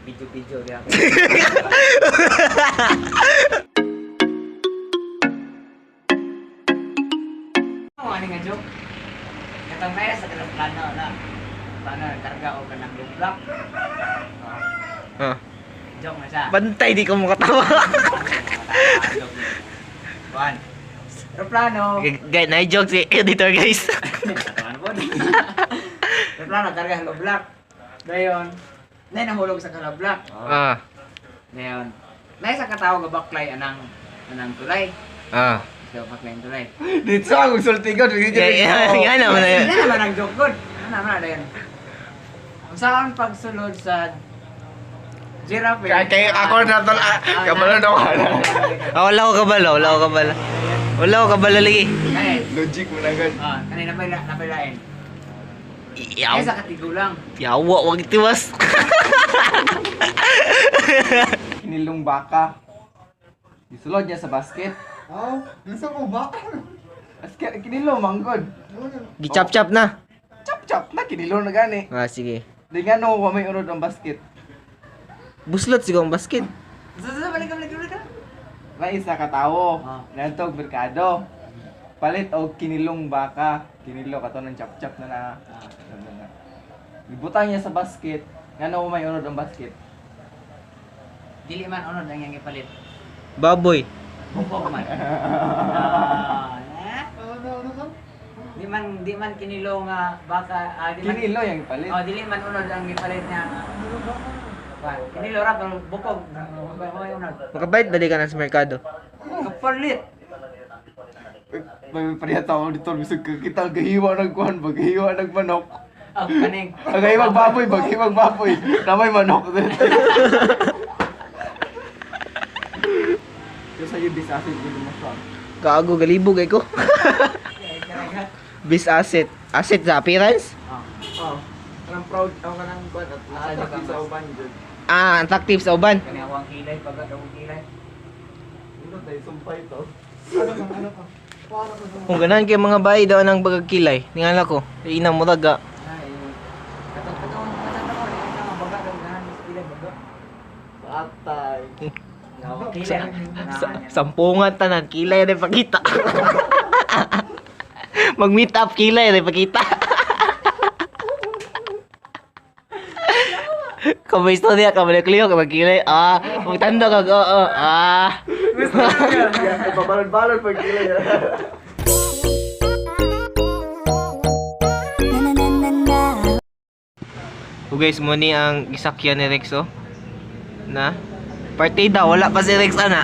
Video-video diya. Ano nga joke? Katong naya sa kanang plano na. Plano karga o kanang lublak. Oh, Ah. joke na siya. Bantay, di ko makatawa. One. Aeroplano. Guys, na joke si editor, guys. Ano po? Aeroplano karga sa lublak. Dayon, nay nahulog sa kalablak. Ah. Dayon. Nay sa katawo ga baklay anang anang tulay. Ah. Sa baklay ang tulay. Dito ako sulti ko. Nga nga naman na yun. Hindi naman ang joke good. Ano naman na dayon. Ang saan pagsulod sa giraffe? Kaya kaya ako na tol. Kabalo na ako. Ah, wala ko kabalo, wala ko kabalo. Wala ko kabalo lagi. Kaya, Logic mo na gud. ah, kanina may napailain. Yaw. Kaya sa katigulang. Yawa, wag tiwas. Kinilong baka. Gisulod niya sa basket. Oh, nasa ko ba? Basket kinilo manggod. Gichap-chap na. Chop chop na kinilo na gani. Ah, sige. Di nga no wa may unod ang basket. Buslot siguro ang basket. Sa balik ka, balik ka, balik ka. May isa ka tawo. Ah. Nantog merkado. Palit og kinilong baka. Kinilo kato ng chop chop na na. Ah. Na, na. Gibutang niya sa basket. Ngano wa may unod ang basket? Dili man unod ang iyang ipalit. Baboy. Bukog man. Ah, eh? Ano, ano ka? Di man kinilo nga baka ah, di man Kinilo yang ipalit. Oh, dili man unod ang gipalit niya. Wa, kinilo ra pero bukog. Wa unod. Makabait balik ka na sa merkado. Kapalit. May parehata ako dito bisag kita gahiwa nagkuhan ba gahiwa nagmanok. Oh, kaning. Ang gahiwag baboy ba gahiwag baboy. Namay manok. Yo sa iyo bisasin ko mo siya. Gago, galibog ay ko. Bis asset. Asset sa appearance? Oh. Oh. Kanang proud ako kanang kuan at Asa di ka, sa mas? uban jud. Ah, attractive sa uban. Kani ako ang kilay pag akong kilay. Ino tayo sumpay to. Ano ka, ano ka? Paano ko sa Kung ganahan kay mga bayi daw ng bagagkilay. Ningala ko. Ina mo raga. Ay, katong katong katong ako ni nga baga daw gahan sa kilay baga. Atay. Nga kilay. Sa, sampungan tanan kilay rin pakita. Mag-meet up kilay rin pakita. Kung may istorya ka, balik liyo ka, magkilay. Ah, magtanda ka, oo, ah. Pabalon-balon pag kilay. So guys, mo ni ang gisakyan ni Rex, oh. Na? Partida, wala pa si Rex, ana.